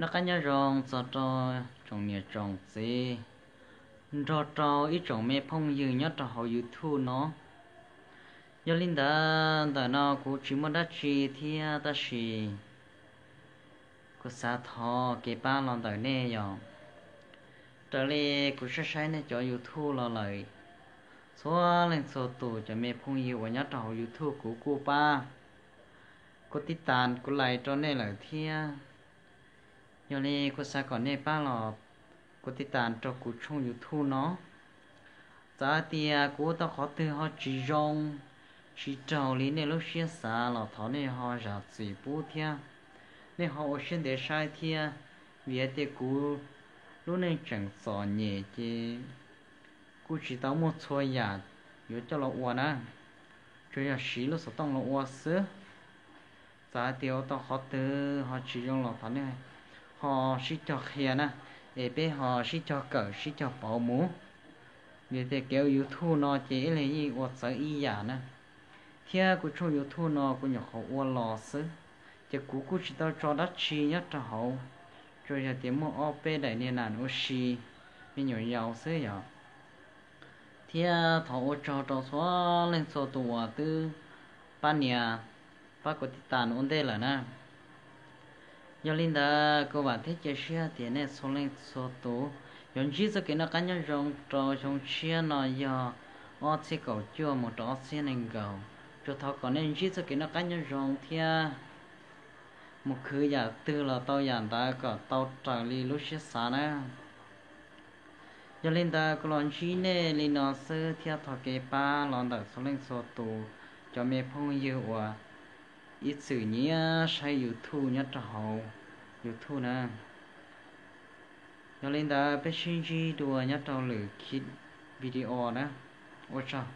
Noj qab nyob zoo txog rau tsoom niam tsoom txiv nrog rau ib tsoom me phooj ywg nyob rau hauv YouTube no. Yog li ntawd ntawm no kuv tsis muaj dab tsi thiab tab sis kuv xav thov kev pab los ntawm nej yog raws li kuv saib saib nej cov YouTube los lawm, txhua leej txhua tus cov me phooj ywg uas nyob rau hauv YouTube kuv kuj pab kuv tib tas kuv lais rau nej lawm thiab. Yog li kuv xav kom nej pab los kuv tib tas rau kuv tshooj YouTube no. Txawm hais tias kuv ua tau qhov twg ho tsis zoo, tsis raug li nej lub siab xav los thov nej ho zam txim pub thiab. Nej ho ua siab ntev saib thiab, vim hais tias kuv lub neej tseem txom nyem ces kuj tsis tau muaj txhua yam yuav coj los ua na, tsuas yog siv lub xov tooj los ua xwb. Txawm hais tias ua tau qhov twg ho tsis zoo los thov nej ho sib cog qhia na, es peb ho sib cog kawm sib cog pauv mus. Vim tias kev ua YouTube no ces ib leeg yeej ua txawv ib yam na, thiab kuv tshooj YouTube no kuv nyuam qhuav ua los xwb, ces kuv kuj tsis tau tso dab tsi nyob rau hauv, tsuas yog tias muaj ob peb daim niag nas ua si, me nyuam yaus xwb yom. Thiab thov ua tsaug rau txhua leej txhua tus uas twb pab nias, pab kuv tib tas ua ntej lawm na. Yog li ntawd kuv vam thiab cia siab tias nej txhua leej txhua tus yuav ntsib txoj kev noj qab nyob zoo rau xyoo tshiab no yog ob txhiab kaum cuaj mus rau ob txhiab nees nkaum. Tsuas thov kom nej ntsib txoj kev noj qab nyob zoo thiab mus khwv yam twg los tau yam ntawd kom tau raws li lub siab xav na. Yog li ntawd kuv los ntsib nej li no xwb thiab thov kev pab los ntawm txhua leej txhua tus cov me phooj ywg uas ib txwm nyiam saib YouTube nyob rau hauv YouTube na. Yog li ntawd peb sib ntsib dua nyob rau lwm video na. Ua tsaug.